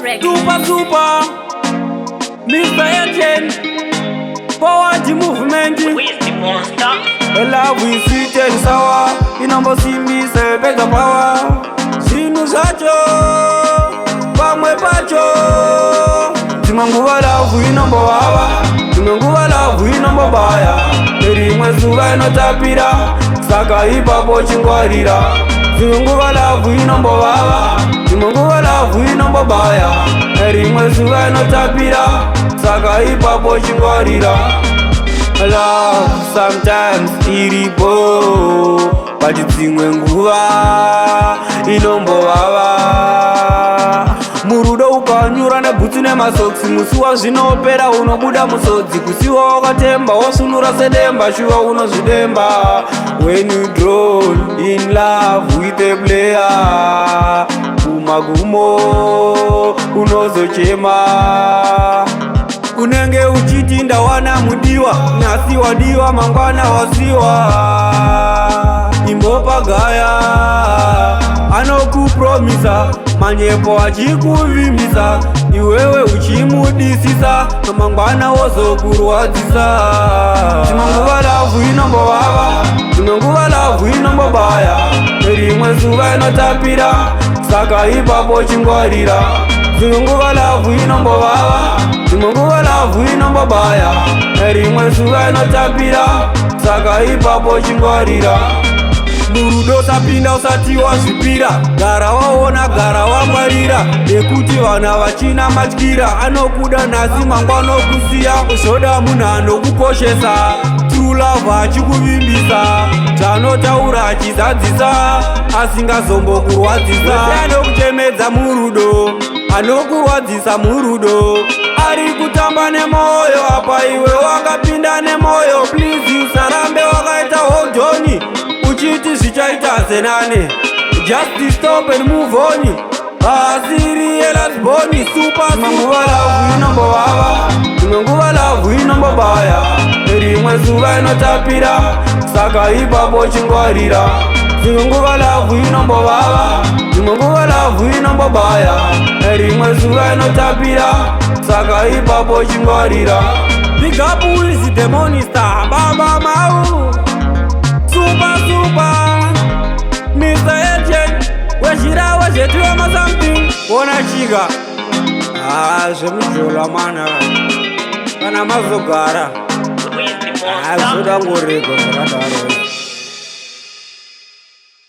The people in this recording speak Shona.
Records. Super, super, Mr. Agent, forward movement. With the monster. Love is sweet and sour, inombosimbisa pega power. Zvinhu zvacho, pamwe pacho. Dzimwe nguva love inombovava, dzimwe nguva love inombobaya. Rimwe zuva inotapira, saka ipapo chingwarira. Dzimwe nguva love inombovava, dzimwe nguva love inombobaya. Rimwe zuva inotapira, saka ipapo chingwarira. Love sometimes iripo, but dzimwe nguva inombovava. Murudo ukanyura nebhutsu nemasokisi, musi wazvinopera unobuda musodzi. Kusiwa wakatemba, wasunura sedemba, shuwa unozvidemba. When you drown in love with a player, kumagumo unozochema. Unenge uchiti ndawana mudiwa, nhasi wadiwa, mangwana wasiwa. Imbopagaya anokupromisa manyepo, achikuvimbisa, iwewe uchimudisisa, mangwana wozokurwadzisa. Dzimwe nguva love inombovava, dzimwe nguva love inombobaya. Rimwe zuva inotapira, saka ipapo chingwarira. Dzimwe nguva love inombovava, dzimwe nguva love inombobaya. Rimwe zuva inotapira, saka ipapo chingwarira. Murudo usapinda usati wazvipira, gara waona, gara wangwarira, nekuti vana vachina matyira. Anokuda nhasi, mangwana okusiya. Zvoda munhu anokukoshesa, true love, achikuvimbisa zvanotaura, achizadzisa, asingazombokurwadzisa. Anokuchemedza murudo, anokurwadzisa murudo, ari kutamba nemoyo apa iwe wakapinda nemoyo. Please, usarambe wakaita hold on uchiti zvichaita senane. Just stop and move on, asiri last born. Super, nguva love inombovava, imwe nguva love inombobaya. Rimwe zuva inotapira, saka ipapo chingwarira. Dzimwe nguva love inombovava, dzimwe nguva love inombobaya. Rimwe zuva inotapira, saka ipapo chingwarira. Big up with the monster, Baba Mau. Super, super, Mr. Agent, wezhira wezhetiwa something. Ona chika. Ah, zvemujola mana. Kana mazogara. With the Ah, monster. zvoda ngorego zvakadaro.